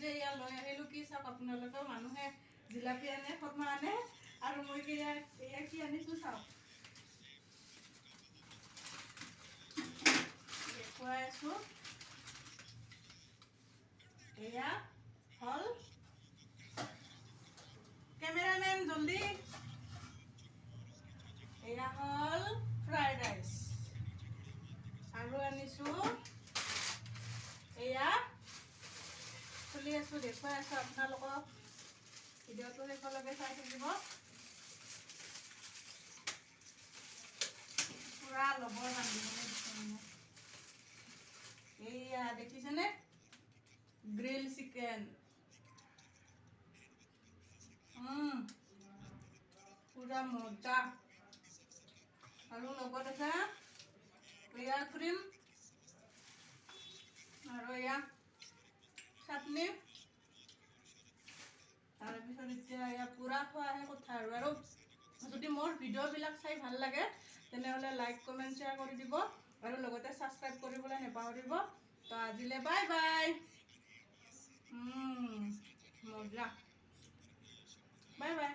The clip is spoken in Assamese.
আজি এয়া লৈ আহিলোঁ। কি চাওক আপোনালোকেও, মানুহে জিলাপি আনে, খুৰমা আনে আৰু মই কি এয়া এয়া কি আনিছোঁ চাওক, দেখুৱাই আছোঁ। এয়া হ'ল, কেমেৰামেন জলদি। এয়া হ'ল ফ্ৰাইড ৰাইচ আৰু আনিছোঁ এয়া। খুলি আছোঁ, দেখুৱাই আছোঁ আপোনালোকক। ভিডিঅ'টো শেষলৈকে চাই থাকিব। পূৰা লবৰ বান্ধিবলৈ দিছে মানে। এইয়া দেখিছেনে? গ্ৰিল চিকেন, পূৰা মজা। আৰু লগত আছে এয়া ক্ৰীম আৰু এয়া চাটনি। তাৰপিছত এতিয়া এয়া পূৰা খোৱাহে কথা আৰু। আৰু যদি মোৰ ভিডিঅ'বিলাক চাই ভাল লাগে, তেনেহ'লে লাইক, কমেণ্ট, শ্বেয়াৰ কৰি দিব আৰু লগতে ছাবস্ক্ৰাইব কৰিবলৈ নাপাহৰিব। তো আজিলৈ বাই বাই। মজা, বাই বাই।